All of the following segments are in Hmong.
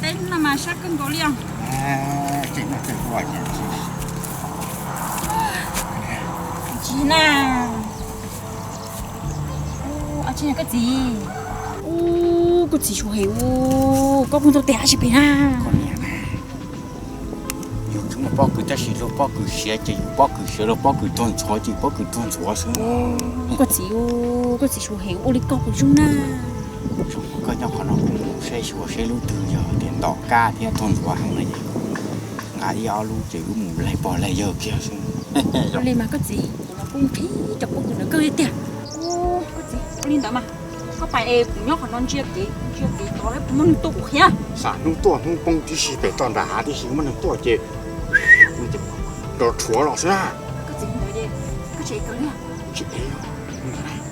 Teb no mas sab kawg nkaus li os. Tseem no tseem ua tsis na. Ua tsis na koj txiv. Ua koj txiv Suav Hem, ua koj pheej tau tes ab tsis phem na. Yus tsis muaj pob kws tab sis luag pob kws siav ces yus pob kws siav, luag pob kws tuag ntxhuav ces yus pob kws tuag ntxhuav xwb. Koj txiv, koj txiv Suav Hem ua li koj puas zoo na. Koj nyob qhov no kuv mus saib xyuas seb lub twg yog tias ntom kab thiab tuag ntxhuav heev na es nqa ib ob lub ces wb mus laig pog laig yawg kiag xwb. Li mas koj txiv, kuv los kuj nqhis cov pob kws ntawd kawg li tiag. Koj txiv, ua li ntawd mas koj pais es kuv nyob qhov no ntsia kev, ntsia kev tod seb puas muaj neeg tuaj kuv qhia. Xam hnub tuaj hnub poob tib si pem toj nram hav tib si muaj neeg tuaj ces rov rhuav los xwb na. Koj txiv, ntawd ces koj tseem ev kawg li.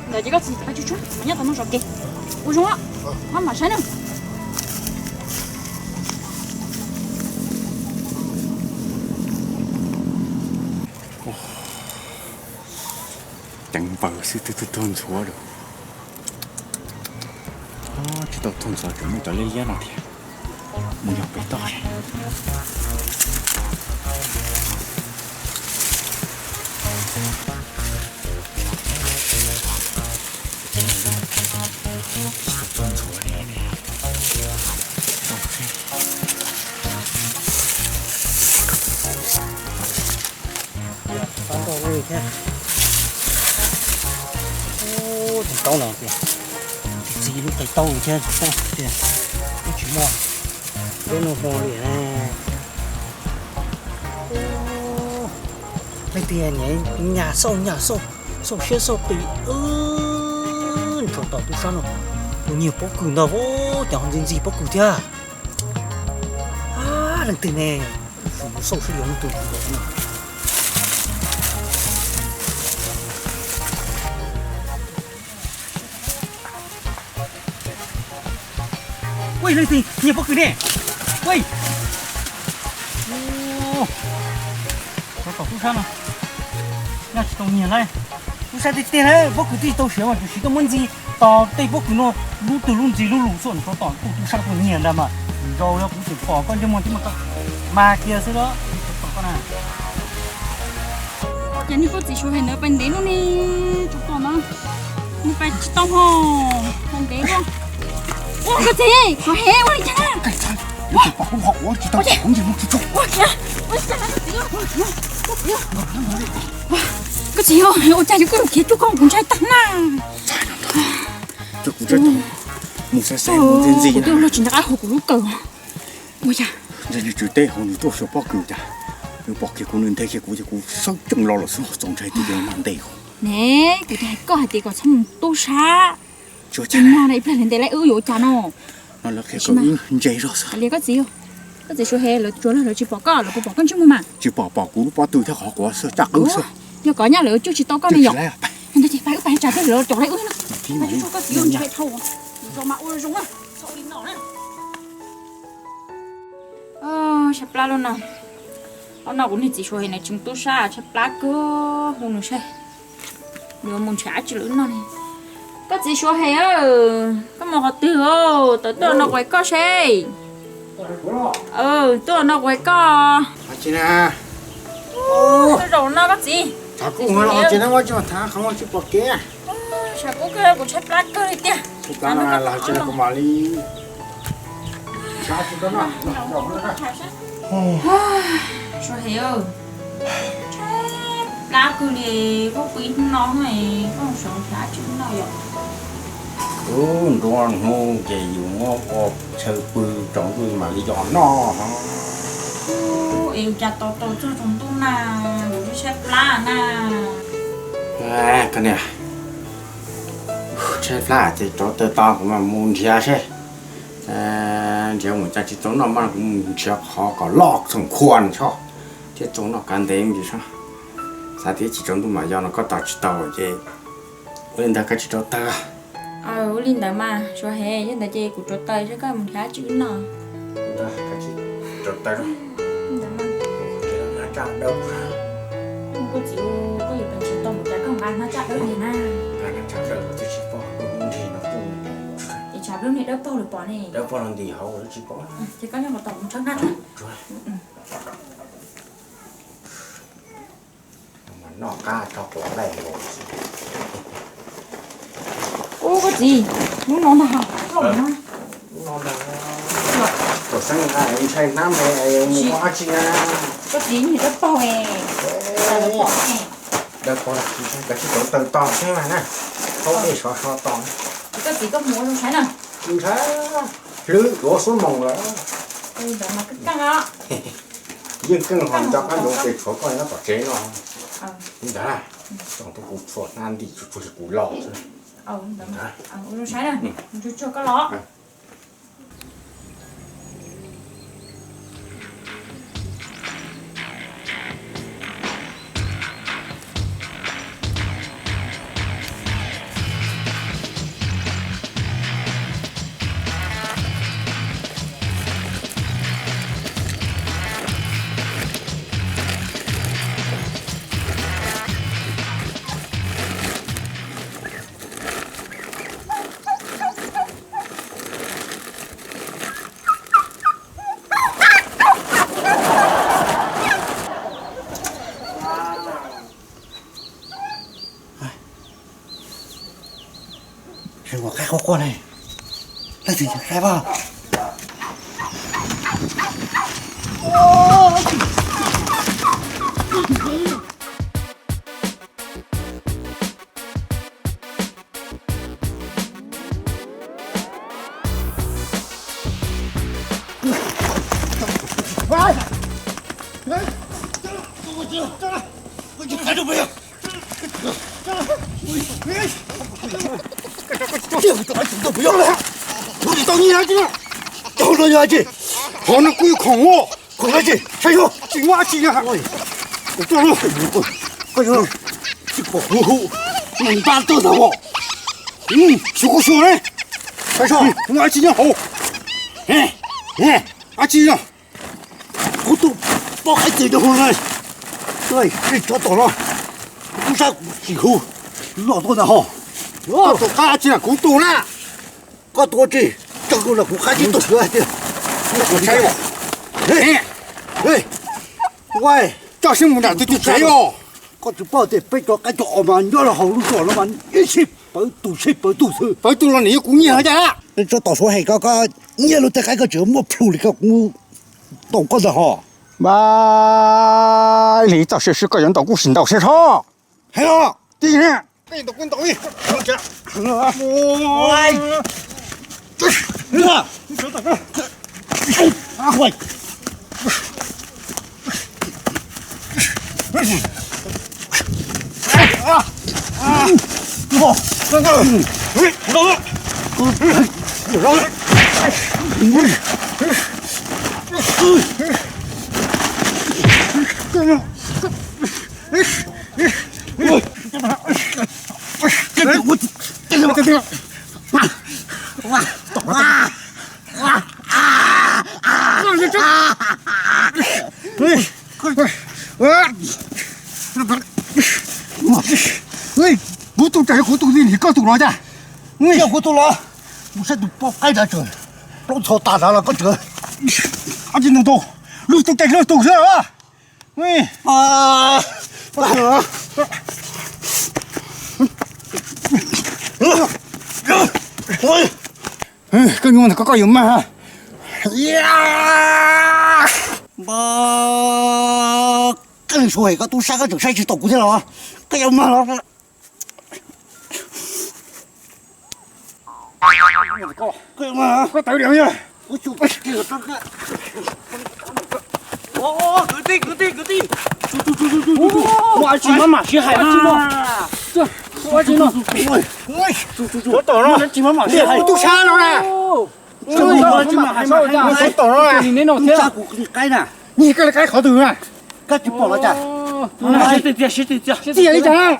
Ntawd ces koj txiv pais tsuag tsuag mas nyob tom no zov kev. Ua zoo, mam saib na. Ceev npaws xwb twb tuag ntxhuav lawm. Tsis tau tuag ntxhuav tseem muaj cov liab liab no thiab. Mus yog pem toj. Tab nroj ua li thiab. Tus taub no tias tsis txi lub qe taub li thiab, tus taub tias twb tsis muaj lub no hmo li na. Leej twg nyam xauj nyam xauj, xauj siab xauj qis, nrho tom tub sab no, tus nyiag pob kws ntag, cov ntxi ntxi pob kws thiab. Leej twg ne, mus xauj seb yog leej twg no. Ua leej twg nyiag pob kws ne? Ua, rho tom tub sab no, nyaj tsis tau nyiag lauj. Tub sab tiag tiag na, pob kws twb tsis tau siav mas tseem siv tuaj muab ntxi tos tej pob kws no, lub twg lub ntxi lub lus xwb, rho tom tus tub sab tuaj nyiag ntag mas. Zaum no kuv tseem pom koj ntsej muag tib mas koj mas kiag xwb los, tsis pom koj na. Ces nws koj txiv Suav Hem ntawd pais ntev lub ne, tsis pom no, nws pais tsis tau ho, pais ntev lub. Ua koj txiv, Suav Hem ua li cas na? Ua kiag, ua kiag, koj txiv, ua cas yuav koj khiav cuag koj kuv ntshai tag na. Mus xaiv xaiv ntxi ntxi kuv twb ua luaj tsis nco qab hu kuv lub kaw. Ua cas ntshe nws tswv teb hauv nws tuaj xyuas pob kws cas, nws pom kiag kuv nws nthe kiag kuv ces kuv sawv tsees los lawm xwb, txaus ntshai tiag tiag mas ntej. Ne, kuv twb hais koj hais tias kom txhob mus tub sab. Tsis ua cas no, ib pliag lawv ntes lawv wb yuav ua cas no. No lawv qhia kom wb ntse zog xwb. Koj txiv, koj txiv Suav Hem lawv tsuas los lawv tsis pom koj, lawv puas pom koj ntsej muag mas? Tsis pom, pom kuv lub pob tw thiab qhov quav xwb, tsaj qwb xwb. Yog koj nyaj lawv coj tsis tau koj ne yom. Ntawd ces pais wb pais tsa tej lawv caum lawv wb na. Koj txiv ntshai dhau, zoo mas ua zoo na, txhob ua li no na. Tshaib plab lub no, ob no kuv niag txiv Suav Hem na tseem tub sab, tshaib plab kawg, hu nws saib nws mus nrhiav dab tsi lawm no ne. Koj txiv Suav Hem, koj mus qhov twg os? Tawm tuaj no kuv hais koj seb. Tuaj no kuv hais koj. Zaum no koj txiv. Tshav kub kawg, kuv tshaib plab kawg li tiag. Suav Hem, tshaib plab kawg li, koj pw ib hnub no koj sawv nrhiav dab tsi noj yom? Ub, nruab hnub ces yus muab ua chaw pw tsaus ntuj mam li yos noj. Es cas tos tau txog tsaus ntuj na, kuv twb tshaib plab na. Koj niam, tshaib plab ces rauv taws tos kuv mam mus nrhiav seb. Nrhiav mus cas tsis tau noj mas kuv mus nrhiav qhov kom loj txhoom khua no tso, thiaj tau noj kav ntev me ntsis tso. Xav tias tsis tsaus ntuj mam yos no koj tos tsis tau ces ua li ntawd koj tsis rauv taws. Ua li ntawd mas Suav Hem, yog ntawd ces kuv rauv taws seb koj mus nrhiav dab tsi wb noj. Rauv taws. Koj txiv, koj yuav tau tsis tau mus cas koj nqa hnab tsaj dawb li na. Es tshav Niag dawb paug lawm pom ne. Dawb paug los ntim hauv tsis pom. Ces koj nyob qhov tod kuv tshawb hnab tso. Noj qab tso quav nqaij nkaus. Ub koj txiv, hnub no ntag, loj na. Hnub no ntag. Tuam xeeb nqa ntshai hnab me mus ua dab tsi na. Koj txiv niag dawb paug e. Dawb paug, kav tsij tau taw tos thiab mas na. Thaub dej sov so tos. Koj txiv koj mus ua zoo saib na. Ntshai, hlwb yuav xuab moos lawm. Yeej keej ho nco qab ntsoov ces tshuav koj nyob tom tsev no. Ntag, tsoom tub kuv txhua hnab ntim tsuag tsuag li kuv los xwb. Ntag, tsuag tsuag koj los. Sawv ua qaib quaj quaj ne, leej twg ncaws qaib pab? Tsis tau nyiaj dab tsi, cov no yog dab tsi? Hov no kuj yog khoom, khoom dab tsi? Saib xyuas tsis muaj dab tsi na. Koj yuav tsis pom huv huv, nws nta tawg ntag os. Xyuas kuj xyuas ne. Saib xyuas muaj dab tsi nyob hauv. Dab tsi no? Kuv tus poj qaib txi rau hauv na. Ej, tsov tom no, kuv sab kuv tsis hu, loj tuaj ntag ho. Koj tus qab tsi na kuv tus na. Koj tus tsi, tso kuv los kuv qab tsis tus xwb hais tias. Koj saib os. Coj siab mus nram tus tus tsev os. Koj tsis paub tias peb cov qaib cov os mas nyob rau hauv lub zos no mas ib sij pawv tus sij pawv tus xwb. Pawv tus los nim yog kuv nyiag hos cas. Tsov tom Suav hem ko, koj nyiag luag tej qaib koj tseem muaj plhus li ko, kuv tos koj ntag ho. Mas ib leeg ib txoj siab sib koj yuav ntaus kuj sim ntaus siab tso. Hais los. Tij ne. Koj yuav ntaus kuj ntaus li. Kuv tus tseem yog kuv tus li, koj tus los cas? Yog kuv tus los, kuv saib tus poj qaib nrad tseem plaub ntxhov tas nrad los koj tseem, ab tsi nug tus, lub tus tseem lub tus xwb los. Koj nyuaj ntawm koj, koj yuav mag. Koj suav hem koj tub sab koj tseem saib tsis taus kuv thiab los? Koj yuav mag los? Koj tawv diam. Kwv tij, kwv tij, kwv tij. Muaj dab tsi maj mam sib hais. Muaj dab tsi no. Tsis maj mam sib hais. Tub sab no na. Tub sab kuv li qaib na. Nyiag koj li qaib qhov twg na? Koj tsis pom los cas? Txias li cas na?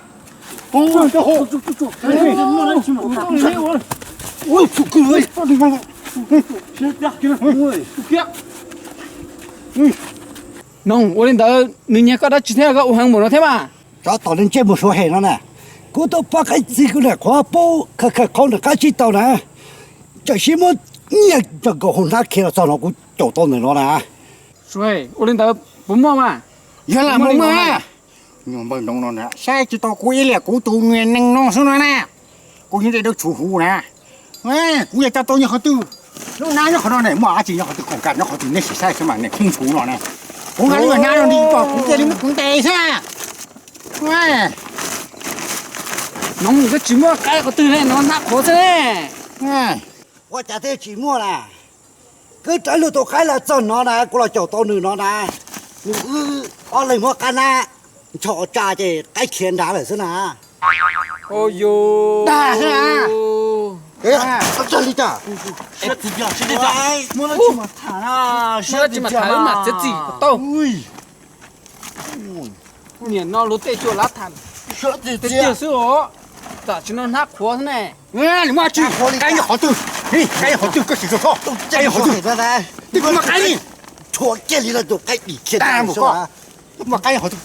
Noog, ua li ntawd nws nyiag koj dab tsi thiab koj ua heev npaum no thiab mas? Tsov tom nws ntsej muag suav hem no na. Kuv tus poj qaib txi kuv niam qhuav pub khaws khaws qhov nram qab tsib taug na. Tam sim muab nyiaj coj nkaus hauv hnab khiav los txog no kuv caum tau ntawm no na. Ua li ntawd puas muaj mas? Yog lam muaj mas. Nyuag npawg ntoo no na, saib tsis tau kuv ib liam kuv tus niag neeg no xwb no na. Kuv yeej dej dawb tshuv huv na. Kuv yog coj tau nyob qhov twg? Lub hnab nyob qhov no ne, muaj dab tsi nyob qhov twg, khoom kas nyob qhov twg, nej sim saib xwb mas ne, khoob tshuv no ne. Kuv nqa lub hnab no di pom kuv cia li muab kuv ntes xwb. Noov, koj tsis muaj qaib qhov twg ne, no hnab qhuav xwb ne. Ua cas thiaj tsis muaj na? Koj rawv luag tus qaib los txog no na, kuv los caum tau nws no na. Nws wb ob leeg muab qab hnab ncho tsa ces qaib khiav nrad lawm xwb na. Dag xwb na. Txog li cas? Muab dab tsi mas tham, muab dab tsi mas tham, wb mam txiav txim kom tau. Niam no luag tej cuam lav tham tiag tiag xwb os. Tam sim no hnab qhuav xwb ne. Nws muaj dab tsi? Qaib nyob qhov twg? Qaib nyob qhov twg? Koj sim tso, qaib nyob qhov twg? Twb muaj qaib li. Tshuav kiag li los tus qaib dim khiav. Muaj qaib nyob qhov twg?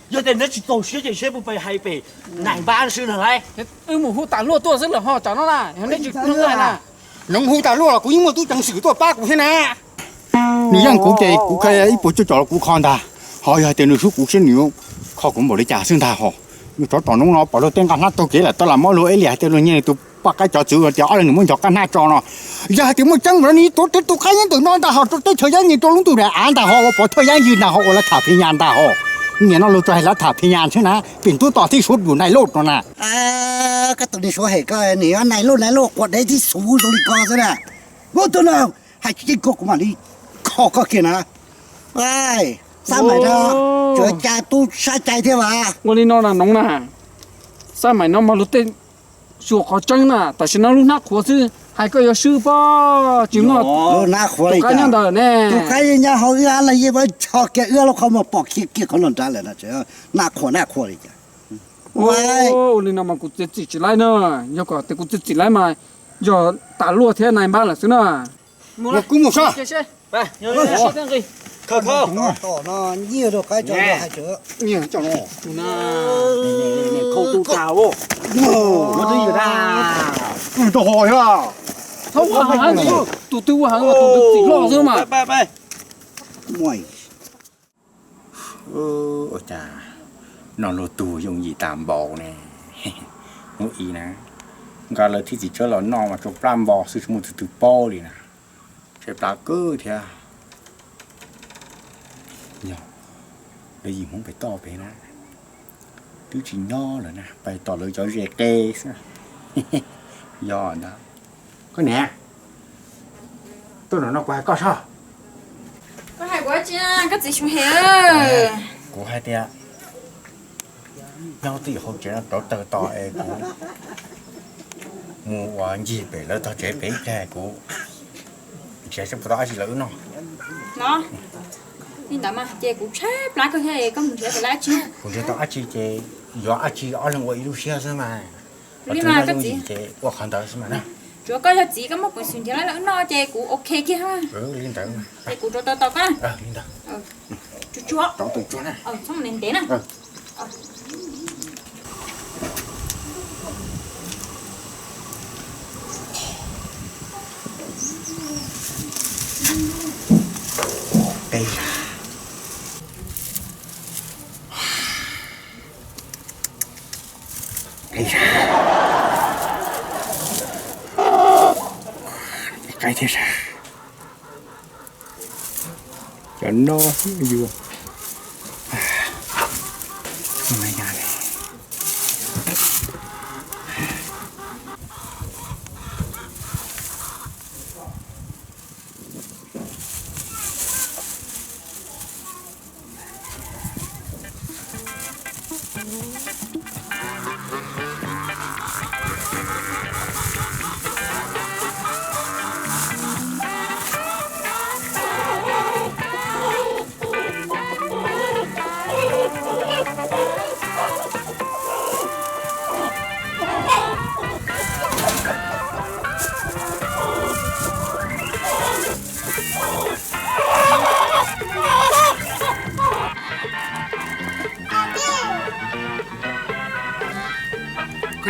Yog tias neb tsis txaus siab ces seb puas pem hais pem nais npab xwb na lauj. Wb mus hu tas luaj tuaj xwb los ho tsam no na, yog neb tsis hlub na. Nws hu tas luaj los kuv yeej muaj tub ceev xwm tuaj pab kuv thiab na. Nws yeej kuv ces kuv kha ib puas cuaj caum los kuv kho ntag. Ho yog tias nws swb kuv siab nws kho kuv npaum li cas xwb ntag ho. Nws tsov tom noob no pom luag tej nqa hnab taug kev lawm tau lam muab luag ib liam hais tias luag nyiag nws tus poj qaib cov txwv tias ob leeg nws muab nchos qab hnab tso no. Yog hais tias muaj tseeb ua li tuav tej tus qaib nyob ntawm no ntag ho rau teb chaws Yab Nyis rau lub ntuj daim av ntag ho ua pov thawj Yab Ywg ntag ho ua lav tham phis nyas ntag ho. Niam no luag tsuas hais lav tham phis nyas xwb na, pim tub tom tib suav yus nais loj no na. Koj tus niag suav hem koj nim nais loj nais loj quas dev tib suav zoo li ko xwb na. Muab tus no hais tsis yeej koj kuv mam li kho koj kiag na. Xab maim no tsuas cas tub sab cai thiab mas. Ua li no na Noov na, xab maim no mas luag tej xyuas qhov tseeb na, tam sim no lub hnab qhuav xwb hais koj yuav swb pob tsis muaj. Lub hnab qhuav li cas? Tus qaib nyob hauv wb, leej yeej muab ncho kiag wb lub qhov muag pom khiav kiag qhov no nrad lawm na, hnab qhuav hnab qhuav li cas? Ua li no mas kuv txiav txim tsis laib na, yog kom tias kuv txiav txim laib mas yog tas luaj thiab nais npab lawm xwb na. Kuv mus saib. Tus twg ua heev, tus twg txiv loj xwb mas. Ua cas noj luag tug yooj yim tas npaum ne. Hnub i na, nqa lawv thib txiv tsawb los noj mas tsau plab npo xwb tsis muaj tus twg paub li na. Tshaib plab kawg thiab. Yog lawv yim Hmoob pem toj pem na, twb tsis nyob lawm na, pais tom lawv cov ze qe xwb. Yog ntag. Koj niam, tuaj no no kuv hais koj soj. Koj hais kuv dab tsi, koj txiv xyov hem. Kuv hais tias nyob twj ywm hauv tsev no rauv taws tos es kuv mus ua ncig pem lawv tog tsev pem ib pliag kuv nrhiav seb puas tau dab tsi los wb noj. Los, li ntawd mas ces kuv tshaib plab kawg thiab, koj mus nrhiav pem dab tsi? Kuv nrhiav tau dab tsi ces yuav dab tsi ob leeg ua ib lub siab xwb mas. Li mas koj txiv, ces ua qhov ntawd xwb mas na. Tsuav koj yog txiv koj muab peev xwm nrhiav los wb noj ces kuv ok kiag. Li ntawd ces kuv rauv taws tos koj. Li ntawd. Tsuag tsuag, rauv taws tsuag na, txhob ntev na. Qaib thiab sas. Cov no yuav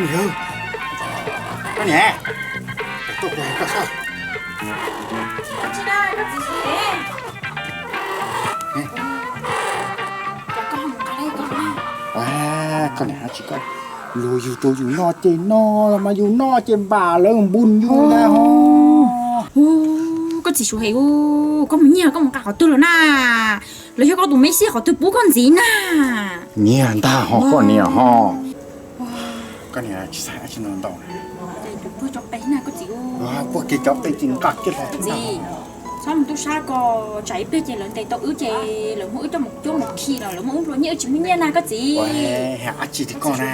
Koj niam, tuaj kuv hais koj soj. Tsis da koj txiv xwb. Koj niam tsis koj, luag yug rau yus noj ces noj los mas yus noj ces npam lawv npun yus ntag ho. Koj txiv Suav Hem, koj mus nyiag koj mus nqa qhov twg los na? Los yog koj tus me sij qhov twg pub koj ntxiv na? Nyiag ntag ho koj niam ho. Koj niam tsis xav tsis ntau ntau. Puag kiag cov peb ces nqa kiag los. Txhob mus tub sab ko, tsam ib pliag ces lawv ntes tau wb ces lawv muab wb coj mus cuab mus khi los lawv muab wb nplua nyiaj wb tsis muaj nyiaj na koj txiv. Dab tsi tiag koj na?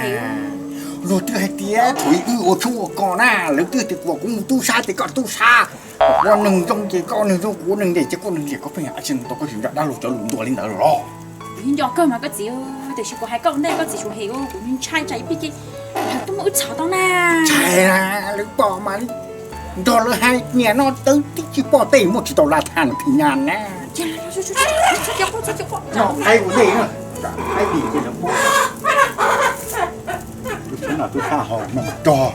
Luag twb hais tias thaum wb ua tshoob ua kos na, lawv twb tias kom kuv mus tub sab ces koj tub sab. Koj ua neeg zoo ces koj ua neeg zoo, kuv ua neeg ntse ces koj ua neeg ntse, koj pheej hais dab tsi ntau, koj tsis nco dab laug cov lus ntuas li ntawd los? Kuv yeej nco kawg mas koj txiv, tiam sis kuv hais koj ua ntej koj txiv Suav Hem, kuv ntshai tsam ib pliag ces lawv tuaj muab wb txhom tau na. Ntshai na, lawv pom mas nrog lawv hais niam no tawv tib tsis pom tej muaj tsis tau laj thaj no phim nyaj na. Noj qaib ua ntej na, qaib dim ces lawv pom. Tub sab ho no rog.